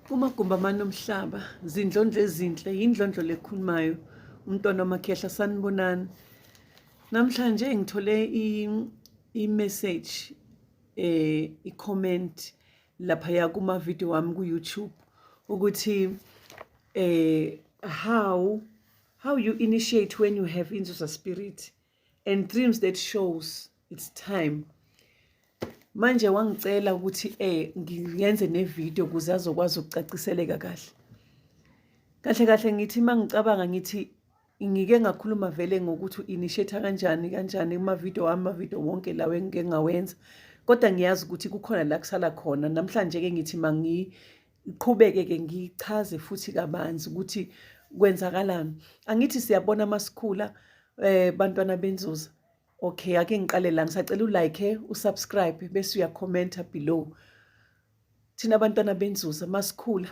Kumagumbi amane omhlaba, zindlondlo ezinhle, yindlondlo lekhulumayo, umntwana wamakhehla, sanibonani. Namhlanje ngithole i-message, i-comment laphaya kuma-video wami ku-YouTube ukuthi how you initiate when you have inzuza spirit and dreams that shows it's time. Manje wangicela ukuthi ngiyenze ne-video ukuze azokwazi ukucaciseleka kahle. Kahle kahle ngithi mangicabanga, ngithi ngike ngakhuluma vele ngokuthi u-initiate kanjani kanjani kuma-video wami, ama-video wonke lawo engike ngawenza. Kodwa ngiyazi ukuthi kukhona la kusala khona. Namhlanje-ke ngithi mangiqhubeke-ke ngichaze futhi kabanzi ukuthi kwenzakalani. Angithi siyabona masikhula, bantwana benzuza. Okay, ake ngiqale la, ngisacela u-like, u-subscribe bese uya-commenta below. Thina abantwana benzuza masikhula,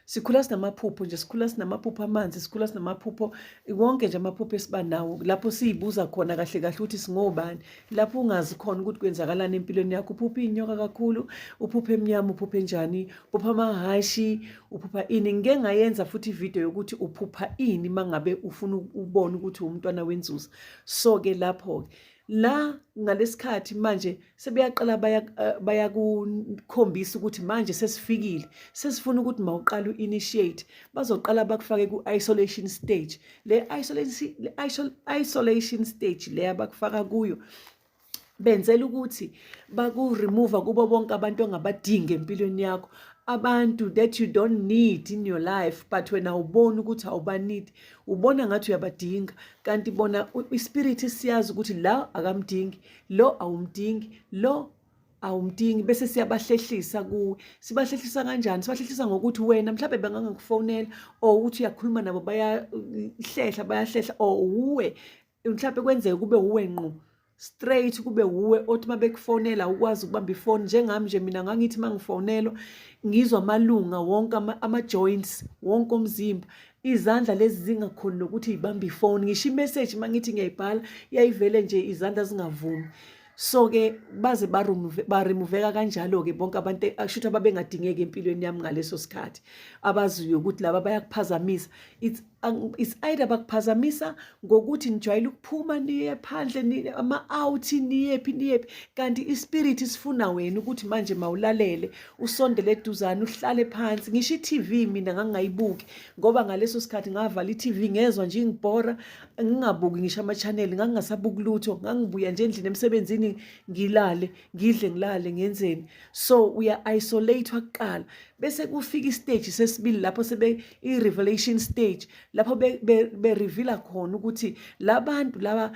sikhula sinamaphupho nje, sikhula sinamaphupho amanzi, sikhula sinamaphupho wonke nje, amaphupho esiba nawo lapho siyibuza khona kahle kahle ukuthi singobani, lapho ungazi khona ukuthi kwenzakalani empilweni yakho. Uphupha iy'nyoka kakhulu, uphupha emnyama, uphupha enjani, uphupha amahashi, uphupha ini. Ngike ngayenza futhi ividiyo yokuthi uphupha ini mangabe ufuna ubone ukuthi umntwana wenzuza. So-ke lapho-ke la ngalesikhathi manje sebeyaqala bayakukhombisa ukuthi manje sesifikile, sesifuna ukuthi mawuqala u-initiate. Bazoqala bakufake ku-isolation stage. Le isolation stage le abakufaka kuyo benzela ukuthi baku-remove kubo bonke abantu ongabadingi empilweni yakho, abantu that you don't need in your life, but wena awuboni ukuthi awuba-need, ubona ngathi uyabadinga, kanti bona ispirit siyazi ukuthi la akamdingi lo, awumdingi lo, awumdingi. Bese siyabahlehlisa kuwe. Sibahlehlisa kanjani? Sibahlehlisa ngokuthi wena mhlawumbe bengangakufonela or ukuthi uyakhuluma nabo, bayahlehla, bayahlehla, or uwe mhlawumbe kwenzeke kube uwe ngqo straight, kube wuwe othi uma bekufonela ukwazi ukubamba ifoni. Njengami nje mina, ngangithi uma ngifonelwa ngizwa amalunga wonke, ama-joints wonke omzimba, izandla lezi zingakhoni nokuthi yibambe ifoni. Ngisho i-message uma ngithi ngiyayibhala, yayivele nje izandla zingavumi. So-ke baze baremuveka kanjalo-ke bonke abantu akusho ababengadingeki empilweni yami ngaleso sikhathi, abaziyo ukuthi laba bayakuphazamisa. It's either bakuphazamisa ngokuthi nijwayele ukuphuma niye phandle, ama-out, niyephi niyephi, kanti ispirit sifuna wena ukuthi manje mawulalele, usondele eduzane, uhlale phansi. Ngisho i-TV mina ngangingayibuki, ngoba ngaleso sikhathi ngavala i-TV, ngezwa nje ingibhora, ngingabuki ngisho ama-channel, ngangingasabuki lutho. Ngangibuya nje endlini emsebenzini, ngilale, ngidle, ngilale, ngenzeni. So uya-isolate kuqala, bese kufika i-stage sesibili lapho sebe i-revelation stage, lapho be-reveala khona ukuthi labantu laba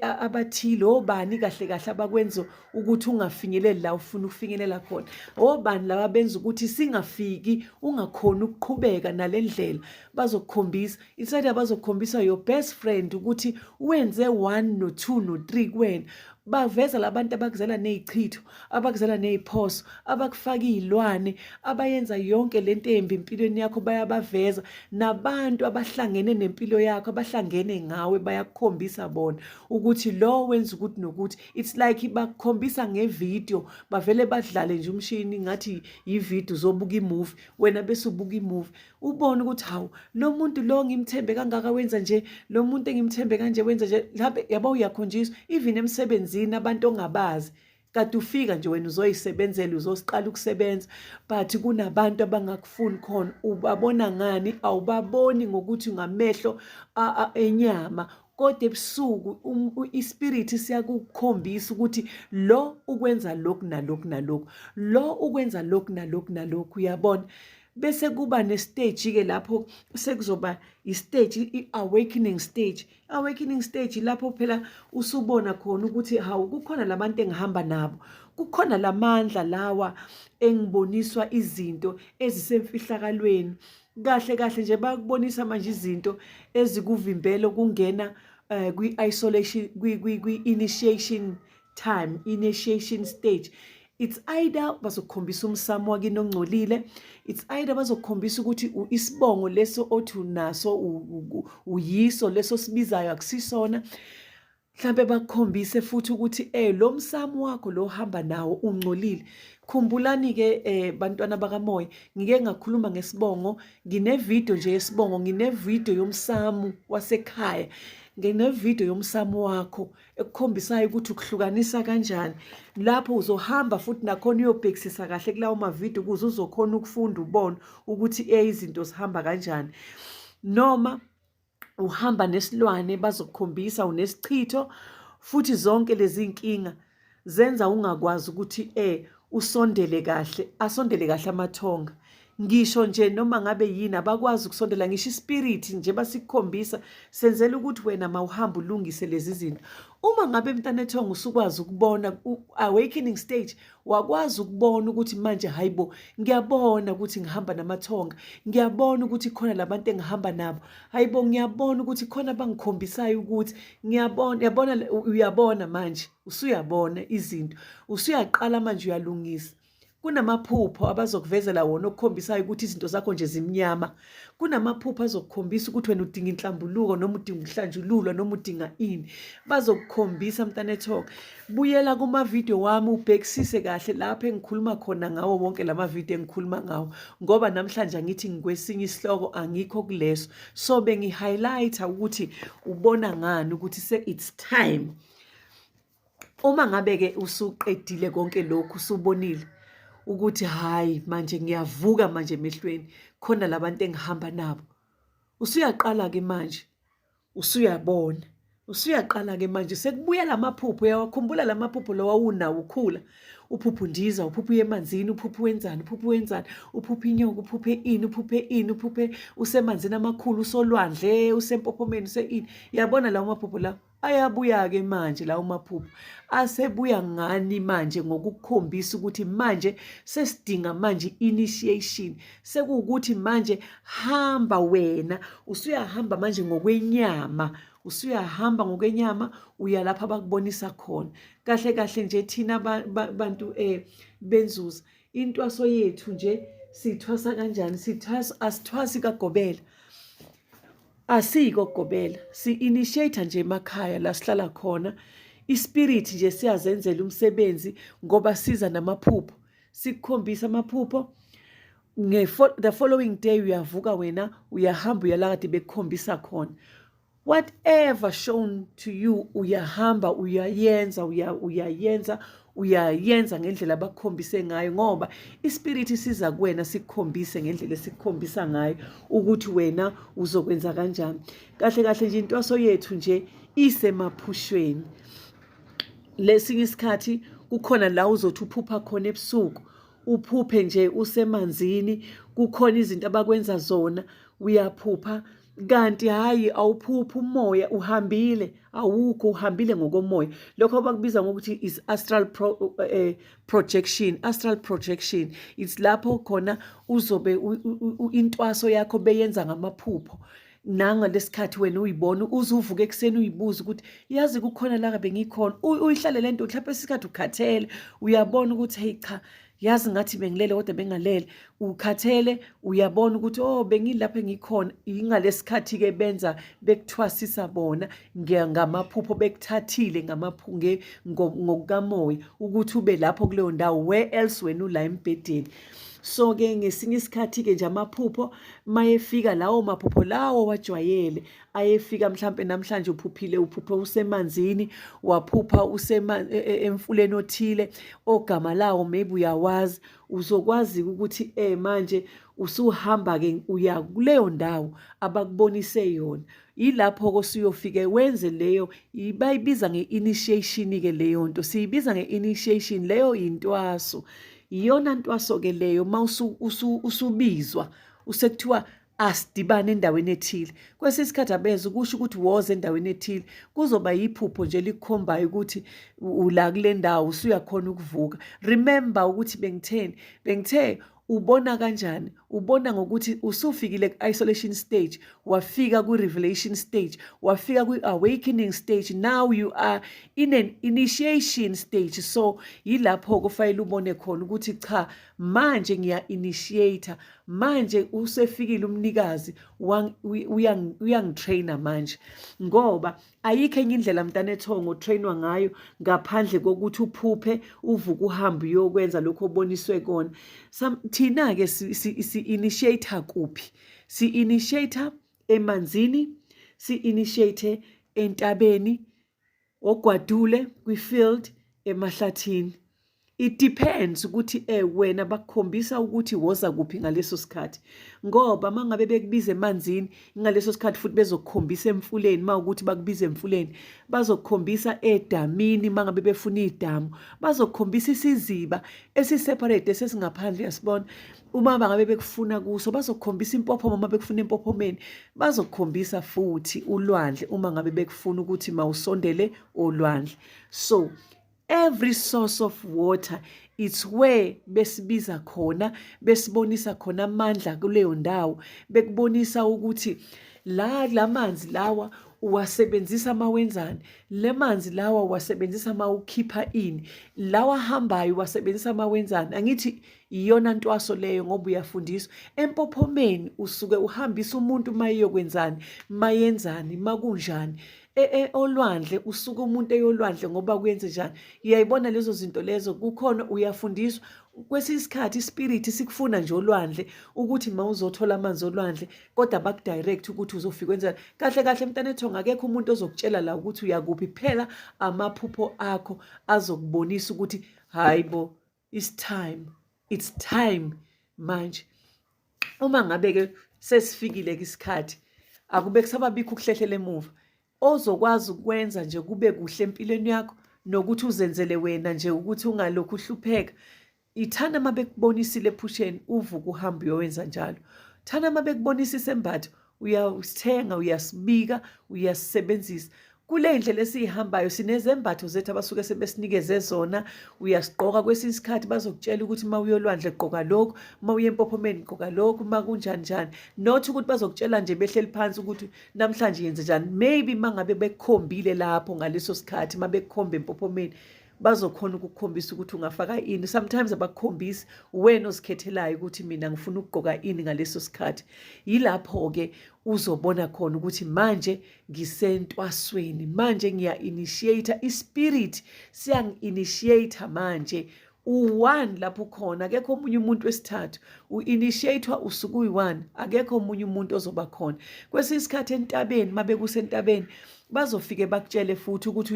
abathile obani kahle kahle abakwenza ukuthi ungafinyeleli la ufuna ukufinyelela khona, obani laba benza ukuthi singafiki, ungakhoni ukuqhubeka nale ndlela. Bazokukhombisa instead, bazokukhombisa your best friend ukuthi wenze 1 no 2 no 3 kuwena. Baveza labantu abakuzela nezichitho, abakuzela neziphoso, abakufaka izilwane, abayenza yonke lento embi empilweni yakho, bayabaveza. Nabantu abahlangene nempilo yakho, abahlangene ngawe, bayakukhombisa bona ukuthi lo wenza ukuthi nokuthi. It's like bakukhombisa ngevideo, bavele badlale nje umshini ngathi yivideo, uzobuka i-movie wena, bese ubuka i-movie, ubone ukuthi hawu, lo muntu lo ngimthembe kangaka wenza nje, lo muntu engimthembe kanje wenza nje. Mhlawumbe yabo uyakhonjiswa even emsebenzini, abantu ongabazi, kade ufika nje wena uzoyisebenzela, uzosiqala ukusebenza, but kunabantu abangakufuni khona. Ubabona ngani? Awubaboni ngokuthi ngamehlo enyama, kodwa ebusuku ispirit siyakukhombisa ukuthi lo ukwenza lokhu nalokhu nalokhu, lo ukwenza lokhu nalokhu nalokhu, uyabona. Bese kuba ne-stage ke lapho sekuzoba i-stage, i-awakening stage. Awakening stage lapho phela usubona khona ukuthi hawu, kukhona labantu engihamba nabo, kukhona lamandla lawa engiboniswa izinto ezisemfihlakalweni. Kahle kahle nje bakubonisa manje izinto ezikuvimbela ukungena kwi-isolation, kwi-initiation time, initiation stage. It's either bazokukhombisa umsamo wakini ongcolile, it's either bazokukhombisa ukuthi isibongo leso othi unaso, uyiso leso sibizayo, akusisona. Mhlampe bakukhombise futhi ukuthi lo msamo wakho lo ohamba nawo ungcolile. Khumbulani-ke bantwana bakamoya, ngike ngakhuluma ngesibongo, ngine-video nje yesibongo, ngine-video yomsamo wasekhaya, ngine-video yomsamo wakho ekukhombisayo ukuthi ukuhlukanisa kanjani. Lapho uzohamba futhi nakhona uyobhekisisa kahle kulawo mavidiyo ukuze uzokhona ukufunda ubone ukuthi izinto zihamba kanjani. Noma uhamba nesilwane bazokukhombisa unesichitho futhi zonke lezi nkinga zenza ungakwazi ukuthi usondele kahle, asondele kahle amathonga. Ngisho nje noma ngabe yini abakwazi ukusondela, ngisho ispirit nje basikukhombisa senzela ukuthi wena mawuhamba ulungise lezi zinto. Uma ngabe mntanethonga usukwazi ukubona awakening stage, wakwazi ukubona ukuthi manje hayibo, ngiyabona ukuthi ngihamba namathonga, ngiyabona ukuthi khona labantu engihamba nabo, hayibo ngiyabona ukuthi khona abangikhombisayo ukuthi ngiyabona, yabona, uyabona manje, usuyabona izinto, usuyaqala manje uyalungisa. Kunamaphupho abazokuvezela wona okukhombisayo ukuthi izinto zakho nje zimnyama. Kunamaphupho azokukhombisa ukuthi wena udinga inhlambuluko noma udinga ukuhlanjululwa noma udinga ini. Bazokukhombisa mntanethonga. Buyela kuma-video wami ubhekisise kahle lapho engikhuluma khona ngawo wonke lama video engikhuluma ngawo, ngoba namhlanje angithi ngikwesinye isihloko, angikho kuleso. So bengi-highlight-a ukuthi ubona ngani ukuthi it's time. Uma ngabe-ke usuqedile konke lokhu, usubonile ukuthi hhayi manje ngiyavuka manje emehlweni, khona labantu engihamba nabo, usuyaqala-ke manje usuyabona, usuyaqala-ke manje sekubuya lamaphupho. Uyawakhumbula lamaphupho lo wawunawo ukhula, uphupha undiza, uphupha uye emanzini, uphupha wenzani, uphupha wenzani, uphupha inyoka, uphuphe ini, uphuphe ini, uphuphe usemanzini amakhulu, usolwandle, usempophomeni, use-ini. Yabona lawo maphupho lawo ayabuya-ke manje lawo maphupho asebuya ngani manje, ngokukukhombisa ukuthi manje sesidinga manje initiation, sekuwukuthi manje hamba wena, usuyahamba manje ngokwenyama, usuyahamba ngokwenyama uya lapha abakubonisa khona. Kahle kahle nje thina bantu benzuza intwaso yethu nje sithwasa kanjani? Sithwasa, asithwasi kagobela, asiko gobela, si-initiate nje emakhaya la sihlala khona. Ispirit nje siyazenzela umsebenzi ngoba siza namaphupho, sikukhombisa amaphupho. The following day uyavuka wena, uyahamba uyala kade bekukhombisa khona. Whatever shown to you uyahamba uyayenza, uyayenza, uyayenza ngendlela abakukhombise ngayo, ngoba ispirit siza kuwena sikukhombise ngendlela esikukhombisa ngayo ukuthi wena uzokwenza kanjani. Kahle kahle nje intwaso yethu nje isemaphushweni. Lesinye isikhathi kukhona la uzothi uphupha khona ebusuku, uphuphe nje usemanzini, kukhona izinto abakwenza zona, uyaphupha kanti hhayi awuphuphi, umoya uhambile, awukho, uhambile ngokomoya. Lokho abakubiza ngokuthi is astral projection, astral projection. It's lapho khona uzobe intwaso yakho beyenza ngamaphupho. Nangalesikhathi wena uyibona uze uvuke ekuseni uyibuza ukuthi yazi kukhona la bengikhona, uyihlale lento mhlawumbe isikhathi ukhathele, uyabona ukuthi hey cha yazi ngathi bengilele kodwa bengalele, ukhathele, uyabona ukuthi oh bengilapha engikhona. Ingalesikhathi-ke benza bekuthwasisa bona ngamaphupho, bekuthathile ngokukamoya ukuthi ube lapho kuleyo ndawo, where else wena ula embhedeni. So-ke ngesinye isikhathi-ke nje amaphupho mayefika, lawo maphupho lawo wajwayele ayefika, mhlampe namhlanje uphuphile, uphuphe usemanzini, waphupha emfuleni othile ogama lawo maybe uyawazi, uzokwazi ukuthi manje usuhamba-ke uya kuleyo ndawo abakubonise yona. Yilapho-ke osuyofike wenze leyo, bayibiza nge-initiation-ke leyo nto, siyibiza nge-initiation leyo, yintwaso. Iyona ntwaso-ke leyo uma usubizwa usekuthiwa asidibane endaweni ethile. Kwesinye isikhathi abeze ukusho ukuthi woza endaweni ethile, kuzoba yiphupho nje likukhombayo ukuthi ula kule ndawo, usuyakhona ukuvuka. Remember ukuthi bengitheni, bengithe ubona kanjani? Ubona ngokuthi usufikile ku-isolation stage, wafika kwi-revelation stage, wafika kwi-awakening stage, now you are in an initiation stage. So yilapho kufanele ubone khona ukuthi cha manje ngiya-initiate. Manje usefikile umnikazi, uyangitraina manje, ngoba ayikho enye indlela, mntana ethongo, otrainwa ngayo ngaphandle kokuthi uphuphe, uvuke, uhambe uyokwenza lokho oboniswe kona. Thina-ke si-initiate kuphi? Si-initiate emanzini, si-initiate entabeni, ogwadule, kwi-field, emahlathini. It depends ukuthi wena bakukhombisa ukuthi woza kuphi ngaleso sikhathi, ngoba uma ngabe bekubiza emanzini ngaleso sikhathi, futhi bezokukhombisa emfuleni. Uma ukuthi bakubiza emfuleni, bazokukhombisa edamini. Uma ngabe befuna idamu, bazokukhombisa isiziba esi-separate esesingaphandle, uyasibona, uma bangabe bekufuna kuso. Bazokukhombisa impophoma uma bekufuna empophomeni. Bazokukhombisa futhi ulwandle uma ngabe bekufuna ukuthi mawusondele olwandle. So every source of water, it's where besibiza khona, besibonisa khona amandla kuleyo ndawo, bekubonisa ukuthi la lamanzi lawa uwasebenzisa mawenzani, le manzi lawa uwasebenzisa mawukhipha ini, lawa ahambayo uwasebenzisa mawenzani. Angithi iyona ntwaso leyo, ngoba uyafundiswa. Empophomeni usuke uhambisa umuntu mayiyokwenzani, mayenzani, makunjani. Olwandle usuke umuntu eyolwandle ngoba kuyenze njani. Uyayibona lezo zinto lezo, kukhona uyafundiswa. Kwesinye isikhathi ispirit sikufuna nje olwandle ukuthi mawuzothola amanzi olwandle, kodwa bakudirect ukuthi uzofika wenzani. Kahle kahle, mntana ethonga, akekho umuntu ozokutshela la ukuthi uyakuphi. Phela amaphupho akho azokubonisa ukuthi hayi bo, it's time, it's time manje. Uma ngabe-ke sesifikile-ke isikhathi, akube kusababikho ukuhlehlela emuva. Ozokwazi ukwenza nje kube kuhle empilweni yakho nokuthi uzenzele wena nje ukuthi ungalokhu uhlupheka, ithanda uma bekubonisile ephusheni, uvuke uhambe uyowenza njalo. Thanda uma bekubonisa isembatho, uyasithenga, uyasibika, uyasisebenzisa. Kule ndlela esiyihambayo sinezembatho zethu abasuke sebesinikeze zona, uyasigqoka. Kwesinye isikhathi bazokutshela ukuthi uma uyolwandle gqoka lokhu, uma uye empophomeni gqoka lokhu, uma kunjani njani. Not ukuthi bazokutshela nje behleli phansi ukuthi namhlanje yenze njani. Maybe uma ngabe bekukhombile lapho ngaleso sikhathi, uma bekukhomba empophomeni, bazokhona ukukukhombisa ukuthi ungafaka ini. Sometimes abakukhombisi, wena ozikhethelayo ukuthi mina ngifuna ukugqoka ini ngaleso sikhathi. Yilapho-ke uzobona khona ukuthi manje ngisentwasweni, manje ngiya-initiate, ispirit siyangi-initiate manje. U-one lapho ukhona, akekho omunye umuntu wesithathu. U-initiate-wa usuke uyi-one, akekho omunye umuntu ozoba khona. Kwesinye isikhathi entabeni, uma bekusentabeni, bazofike bakutshele futhi ukuthi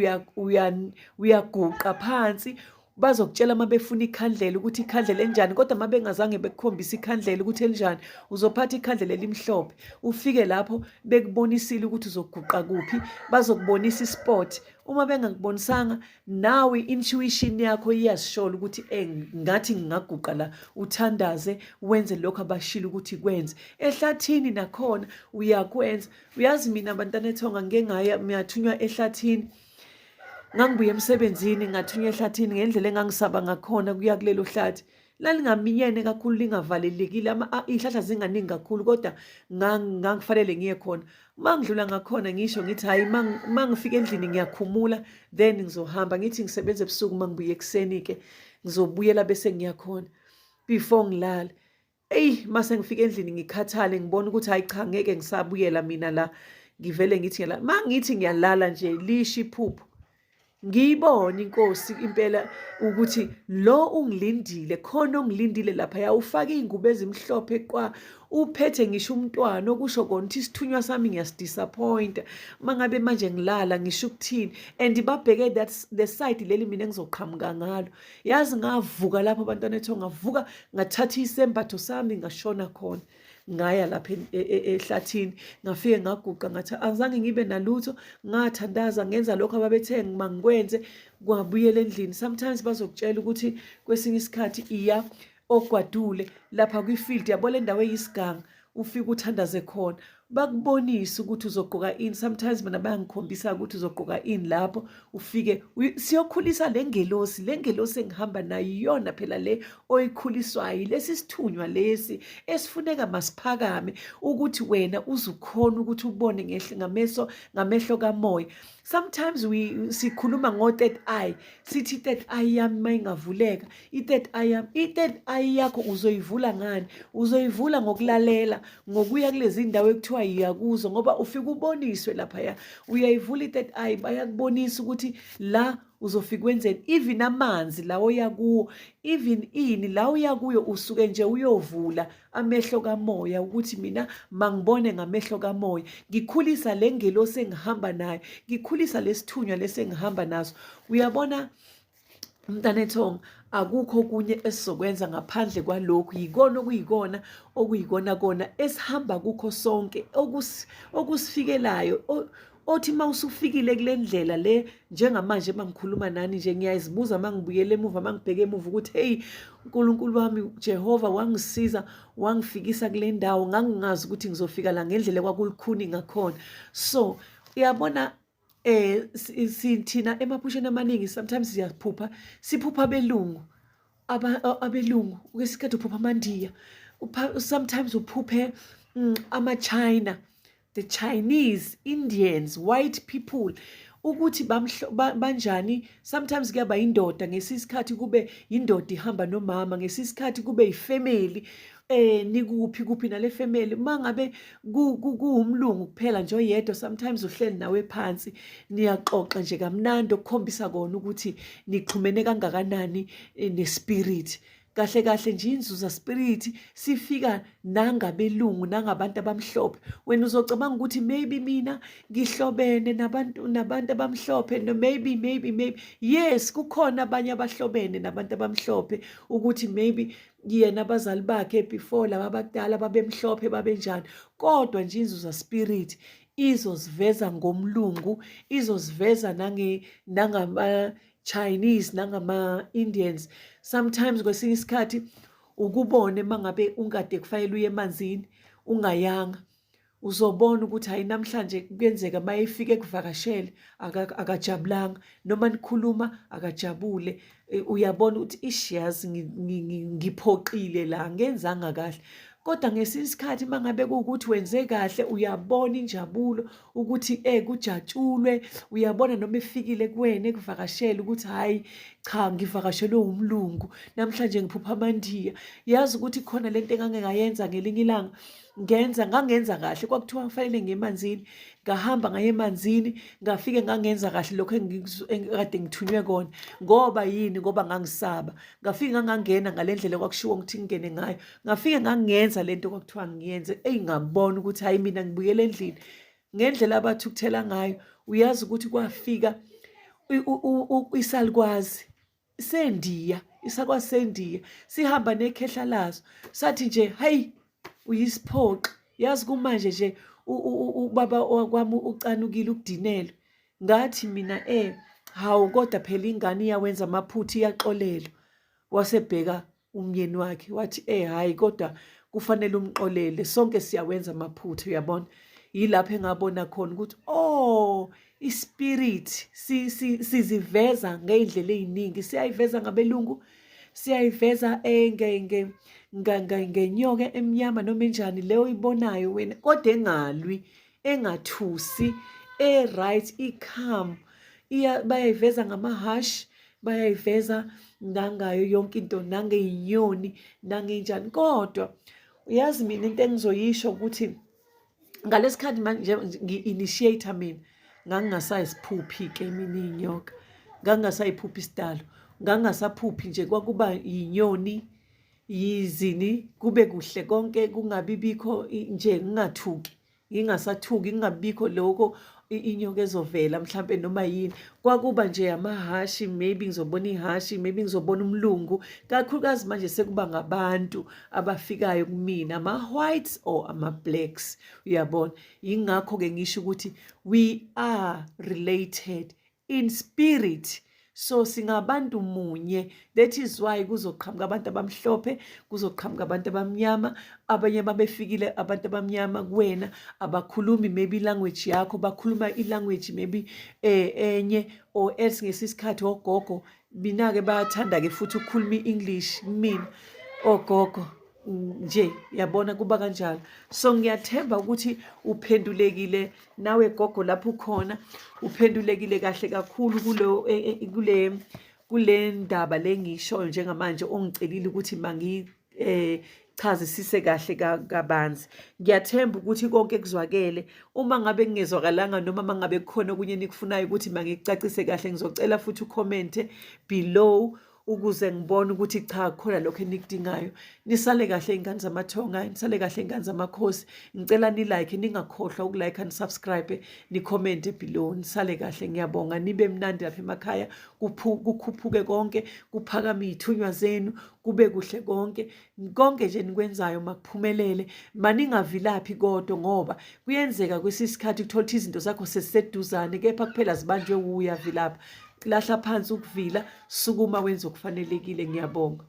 uyaguqa phansi. Bazokutshela uma befuna ikhandlela ukuthi ikhandlela enjani, kodwa uma bengazange bekukhombise ikhandlela ukuthi elinjani, uzophatha ikhandlela elimhlophe, ufike lapho bekubonisile ukuthi uzoguqa kuphi. Bazokubonisa ispot. Uma bengakubonisanga, nawe intuition yakho iyazishola ukuthi ngathi ngingaguqa la, uthandaze, wenze lokho abashilo ukuthi kwenze. Ehlathini nakhona uyakwenza. Uyazi mina, bantana ethonga, ngike ngaya, ngiyathunywa ehlathini. Ngangibuye emsebenzini, ngathunywa ehlathini. Ngendlela engangisaba ngakhona kuya kulelo hlathi, lalingaminyene kakhulu, lingavalelekile, iy'hlahla zinganingi kakhulu, kodwa ngangifanele ngiye khona. Uma ngidlula ngakhona, ngisho ngithi hhayi, uma ngifika endlini ngiyakhumula, then ngizohamba. Ngithi ngisebenza ebusuku, uma ngibuye ekuseni-ke ngizobuyela bese ngiyakhona before ngilale. Eyi, mase ngifika endlini ngikhathale, ngibona ukuthi hayi cha, ngeke ngisabuyela mina la. Ngivele ngithi ngiyalala. Ma ngithi ngiyalala nje, lisho iphupho, ngiyibona inkosi impela ukuthi lo ungilindile khona, ongilindile laphaya, ufake iy'ngubo ezimhlophe qwa, uphethe ngisho umntwana, okusho kona ukuthi isithunywa sami ngiyasidisappointa uma ngabe manje ngilala. Ngisho ukuthini? And babheke that the side leli mina engizoqhamuka ngalo. Yazi ngavuka lapho, abantwana etho, ngavuka, ngathatha isembatho sami, ngashona khona, ngaya lapha ehlathini, ngafike ngaguqa, ngathi angizange ngibe nalutho, ngathandaza, ngenza lokho ababethe mangikwenze, kwabuyela endlini. Sometimes bazokutshela ukuthi kwesinye isikhathi iya ogwadule lapha kwi-field, yabo, le ndawo eyisiganga, ufike uthandaze khona, bakubonise ukuthi uzogqoka ini. Sometimes mina bayangikhombisa ukuthi uzogqoka ini lapho ufike siyokhulisa le ngelosi, le ngelosi engihamba nayo. Iyona phela le oyikhuliswayo, lesi sithunywa lesi esifuneka masiphakame ukuthi wena uzukhona ukuthi ubone ngehle ngameso, ngamehlo kamoya. Sometimes we sikhuluma ngo-third eye, sithi i-third eye yami uma ingavuleka, i-third eye yami, i-third eye yakho uzoyivula ngani? Uzoyivula ngokulalela, ngokuya kulezi ndawo ekuthiwa yiya kuzo, ngoba ufike uboniswe laphaya. Uyayivula i-third eye, bayakubonisa ukuthi la uzofika wenzeni. Even amanzi la oya kuwo, even ini la uya kuyo, usuke nje uyovula amehlo kamoya ukuthi mina mangibone ngamehlo kamoya, ngikhulisa le ngelosi engihamba nayo, ngikhulisa lesithunywa lesi engihamba naso. Uyabona, mntanethonga, akukho okunye esizokwenza ngaphandle kwalokhu. Yikona okuyikona, okuyikona kona esihamba kukho sonke, okusifikelayo, othi uma usufikile kule ndlela le. Njengamanje uma ngikhuluma nani nje, ngiyazibuza uma ngibuyele emuva, uma ngibheke emuva, ukuthi hey, uNkulunkulu wami Jehova wangisiza, wangifikisa kule ndawo. Ngangingazi ukuthi ngizofika la ngendlela kwakulukhuni ngakhona. So uyabona, sithina emaphusheni amaningi sometimes siyaphupha, siphupha abelungu, abelungu kwesikhathi uphupha amaNdiya, sometimes uphuphe ama-China, the Chinese, Indians, white people, ukuthi banjani. Sometimes kuyaba indoda, ngesisikhathi kube indoda ihamba nomama, ngesisikhathi kube ifamily, nikuphi kuphi nale family. Mangabe kuwumlungu kuphela nje oyedwa, sometimes uhleli nawe phansi, niyaxoxa nje kamnandi, okukhombisa kona ukuthi nixhumene kangakanani nespirit. Kahle kahle nje inzuza spirit sifika nangabelungu nangabantu abamhlophe. Wena uzocabanga ukuthi maybe mina ngihlobene nabantu abamhlophe. No, maybe, maybe, maybe yes, kukhona abanye abahlobene nabantu abamhlophe, ukuthi maybe yena abazali bakhe before laba abadala babemhlophe, babenjani. Kodwa nje inzuza spirit izoziveza ngomlungu, izoziveza nange nangama Chinese, nangama-Indians. Sometimes kwesinye isikhathi ukubone mangabe ungade kufanele uye emanzini ungayanga, uzobona ukuthi hayi, namhlanje kuyenzeka mayefika ekuvakashele akajabulanga, noma nikhuluma akajabule. Uyabona ukuthi ish, yazi ngiphoxile la, ngenzanga kahle. Kodwa ngesinye isikhathi mangabe kuwukuthi wenze kahle, uyabona injabulo ukuthi kujatshulwe. Uyabona noma efikile kuwena ekuvakashela ukuthi hayi cha, ngivakashelwe umlungu namhlanje, ngiphupha amaNdiya. Yazi ukuthi khona lento engake ngayenza ngelinye ilanga, ngenza ngangenza kahle. Kwakuthiwa kufanele ngiye emanzini, ngahamba ngaye emanzini, ngafike ngangenza kahle lokho engikade ngithunywe kona. Ngoba yini? Ngoba ngangisaba. Ngafike ngangangena ngale ndlela kwakushiwo ukuthi ngingene ngayo, ngafike ngangenza lento kwakuthiwa ngiyenze. Eyi, ngabona ukuthi hayi, mina ngibuyele endlini ngendlela abathukuthela ngayo. Uyazi ukuthi kwafika isalukwazi sendiya, isakwasendiya, sihamba nekhehla laso, sathi nje, "Hayi, uyisiphoxi." Yazi kumanje nje ubaba wakwami ucanukile, ukudinelwe. Ngathi mina, hawu, kodwa phela ingane iyawenza amaphutha, iyaxolelwa." Wasebheka umyeni wakhe wathi, "Hayi, kodwa kufanele umxolele, sonke siyawenza amaphutha." Uyabona, yilapho engabona khona ukuthi oh, ispirit siziveza ngey'ndlela ey'ningi. Siyayiveza ngabelungu, siyayiveza ngenyoka emnyama noma enjani leyo oyibonayo wena, kodwa engalwi, engathusi, e-right, i-calm. Bayayiveza ngamahashi, bayayiveza nangayo yonke into, nangey'nyoni, nangey'njani. Kodwa uyazi mina into engizoyisho ukuthi ngalesikhathi manje ngi-initiate mina, ngangingasayisiphuphi-ke mina iy'nyoka, ngangingasayiphuphi isidalo, ngangingasaphuphi nje, kwakuba yinyoni yizini, kube kuhle konke, kungabi bikho nje, ngingathuki, ngingasathuki, kungabikho lokho inyoka ezovela mhlampe noma yini. Kwakuba nje amahashi, maybe ngizobona ihashi, maybe ngizobona umlungu. Kakhulukazi manje sekuba ngabantu abafikayo kumina, ama-whites or ama-blacks. Uyabona, yingakho-ke ngisho ukuthi we are related in spirit, so singabantu munye. That is why kuzoqhamuka abantu abamhlophe, kuzoqhamuka abantu abamnyama. Abanye babefikile abantu abamnyama kuwena, abakhulumi maybe language yakho, bakhuluma i-language maybe enye or else. Ngesisikhathi ogogo mina-ke bayathanda-ke futhi ukukhuluma i-English kumina ogogo. Nje yabona kuba kanjalo. So ngiyathemba ukuthi uphendulekile nawe gogo lapho ukhona, uphendulekile kahle kakhulu kulo e, e, kule kule ndaba le ngiyishoyo njengamanje ongicelile ukuthi mangi eh chazisise kahle kabanzi. Ngiyathemba ukuthi konke kuzwakele. Uma ngabe kungezwakalanga noma mangabe kukhona okunye nikufunayo ukuthi mangikucacise kahle, ngizocela futhi ucommente below ukuze ngibone ukuthi cha khona lokho enikudingayo. Nisale kahle ingane zamathonga, nisale kahle ingane zamakhosi. Ngicela ni like, ningakhohlwa ukulike, nisubscribe, nicomment below. Nisale kahle, ngiyabonga. Nibe mnandi lapha emakhaya, kukhuphuke konke, kuphakame iy'thunywa zenu, kube kuhle konke. Konke nje nikwenzayo makuphumelele. Maningavilaphi kodwa ngoba kuyenzeka kwesinye isikhathi uthola ukuthi izinto zakho sesiseduzane kepha kuphela zibanjwe wuye avilapha. Lahla phansi ukuvila, sukuma wenze okufanelekile. Ngiyabonga.